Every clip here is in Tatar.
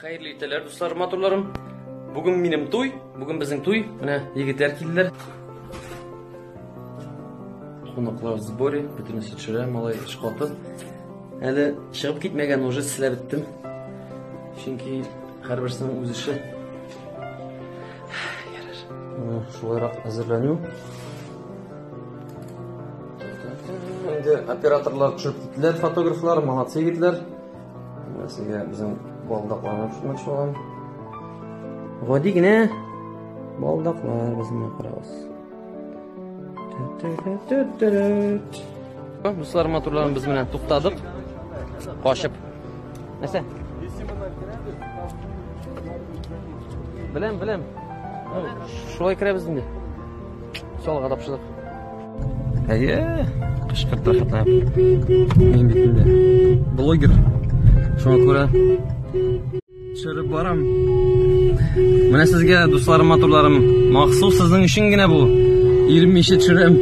Хәерле иртәләр, дусларым, матурларым. Бүген минем туй, бүген безнең туй. Менә егетләр килделәр. Кунаклар в сборе, бөтенесе төшерә, малай эш каты. Әле чыгып китмәгән, уже эшләп беттем. Чөнки һәрберсенең үз эше. Ярар. Менә шулайрак әзерләнү. Инде операторлар төшереп киттеләр, фотографлар, молодцы егетләр. Менә сезгә безнең балдакларны төшермәкче булган. Гади генә балдаклар без менә карагыз. Дуслар, матурларым, без менә туктадык. Качып. Нәрсә? Беләм, беләм. Ну, шулай керәбез инде. Салга тапшырдык. Әйе, кычкырта хата. Мин бит инде блогер. Шуңа күрә төшереп барам. Менә сезгә, дусларым, матурларым, махсус сезнең өчен генә бу. Ирмичә төшерәм.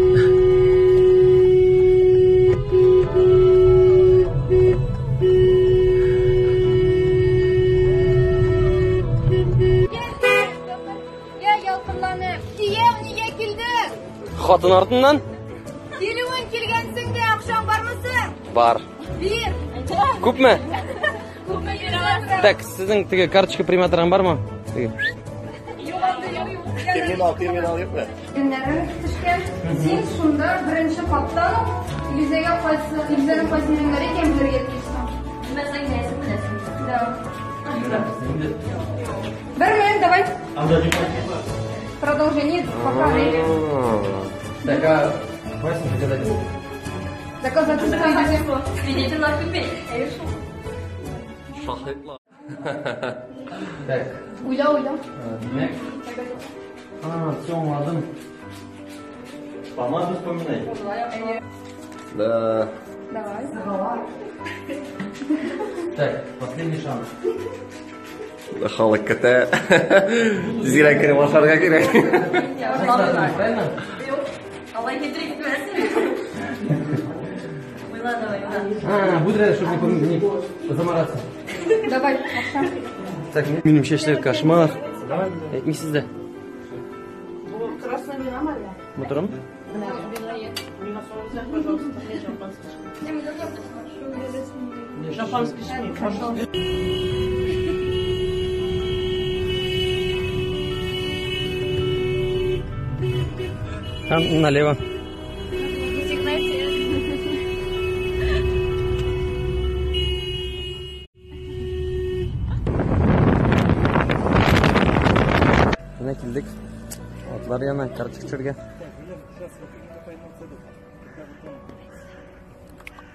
Я ялкынланып, кияү нигә килдең? Хатын артыннан? Килүен килгәнсең дә, акчаң бармы соң? Бар. Бир. Күпме? Күпме бирә аласың? Так, сезнең теге карточка приматорың бармы? Теге. Юк, андый юк. Терминал, терминал юкмы? Көннәрең төшкән. Син шунда беренче каттан ук Илүзәгә кайсы, Илүзәнең кайсы иреннәре икәнен белергә тиешсең. Белмәсәң, нәсен беләсең. Да. Бер минут, давай. Продолжение пока время. Так, а кайсын заказать? Доказательства идите. Свидетель на купе. Шаһитлар. Так, Уйла, уйла. димәк. А, все, аңладым. Помаду вспоминай. Да. Давай. Так, последний шанс. Халык көтә. Тизрәк кереп ашарга кирәк. Правильно? Юк. Алай китереп китмәсен. Уйла, давай, уйла. А, буду рядом, чтобы не, не замораться. Давай, акча. Так, минем чәчләр кошмар. Әйтмисез дә. Красное вино, Мария? Матурым? Шампанское шми, пожалуйста. Там налево. Менә килдек. Атлар яна, карточка төшергә.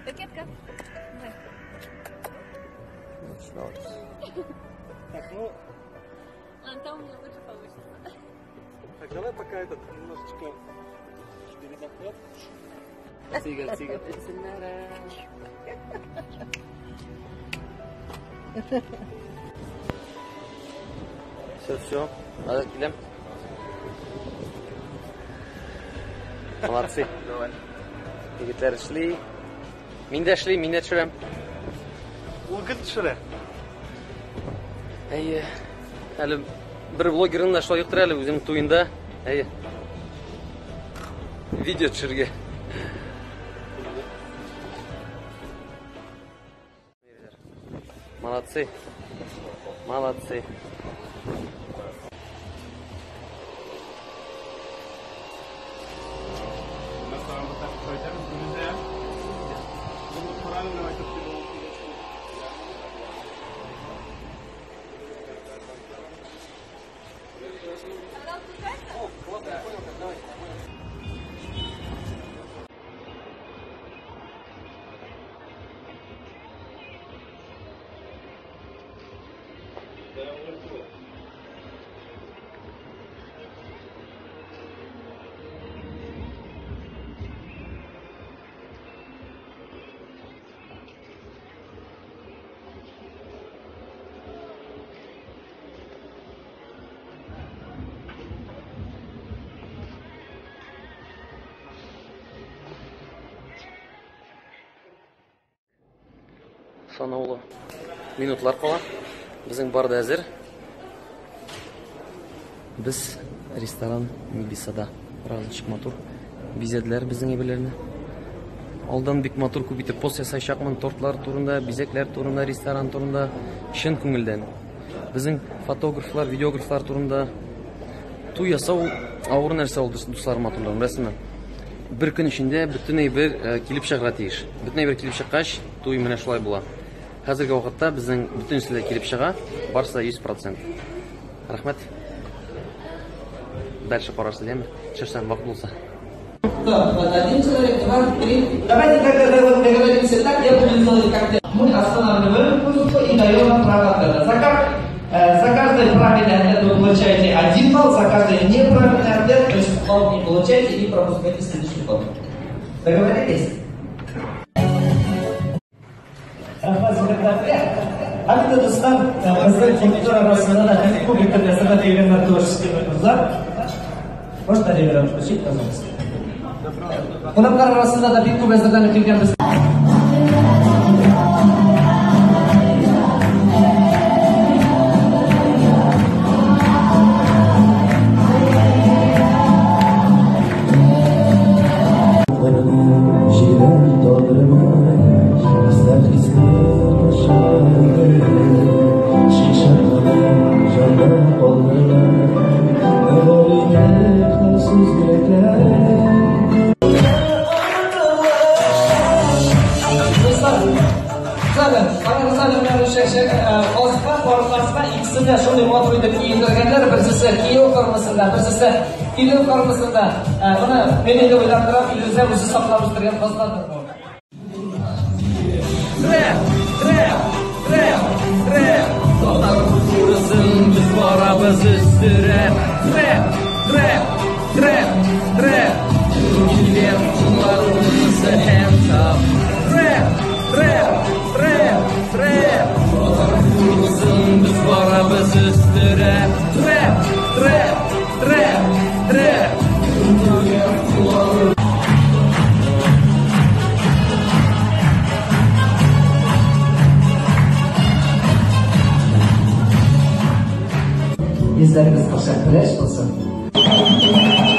Пакетка. Так, ну, Ладно, там у меня лучше получится. так, давай пока этот немножечко передохнет. Тигр, тигр. Все, все. Надо киләм. Молодцы. Давай. Егетләр эшли. Мин дә эшли, мин дә төшерәм. Ул гел төшерә. Әйе. Әле бер блогерның да шулай юктыр әле үзенең туенда. Әйе. Видео төшерергә. Молодцы. Молодцы. Санаулы минутлар кала. Безнең бар да әзер. Без ресторан Небесада. Карагыз, ничек матур бизәделәр безнең әйберләрне. Алдан бик матур күп итеп пост ясаячакмын тортлар турында, бизәкләр турында, ресторан турында, чын күңелдән. Безнең фотографлар, видеографлар турында. Туй ясау авыр нәрсә ул, дусларым, матурларым, беләсезме? Бер көн эчендә бөтен әйбер э, килеп чыгарга тиеш. Бөтен әйбер килеп чыккач, туй менә шулай була. Хәзерге вакытта безнең бөтенесе дә килеп чыга, барысы да 100%. Рәхмәт. Дальше карарсыз, яме? Чәчсәм, вакыт булса. Один человек, два, три. Давайте тогда договоримся так, я буду делать как Мы останавливаем музыку и даем вам право ответа. За каждый правильный ответ вы получаете 1 балл, за каждый неправильный ответ, то есть балл не получаете и пропускаете следующий ход. Договорились? Рәхмәт, Зөһрә. Әлбәттә, дуслар, безнең кунаклар арасында да бик күп итеп әзерләп килгәннәр творческий кызлар. Можно реверанс включить, пожалуйста? Кунаклар арасында да бик күп әзерләнеп килгән без. Икесен дә шундый матур итеп киендергәннәр, берсесе кияү формасында, берсесе килен формасында. Моны мин инде уйлап торам, Илүзә үзе саклап үстергән кызлардыр бу. Рэп, рэп, рэп, рэп. Татар культурасын без барабыз үстереп. Рэп, рэп, рэп, рэп. Килеп кулларыбызны hands up. Рэп, рэп, рэп, рэп. Татар культурасын без барабыз үстереп. Рэп, рэп, рэп, рэп. Йөзләрегез кошак пеләш булсын.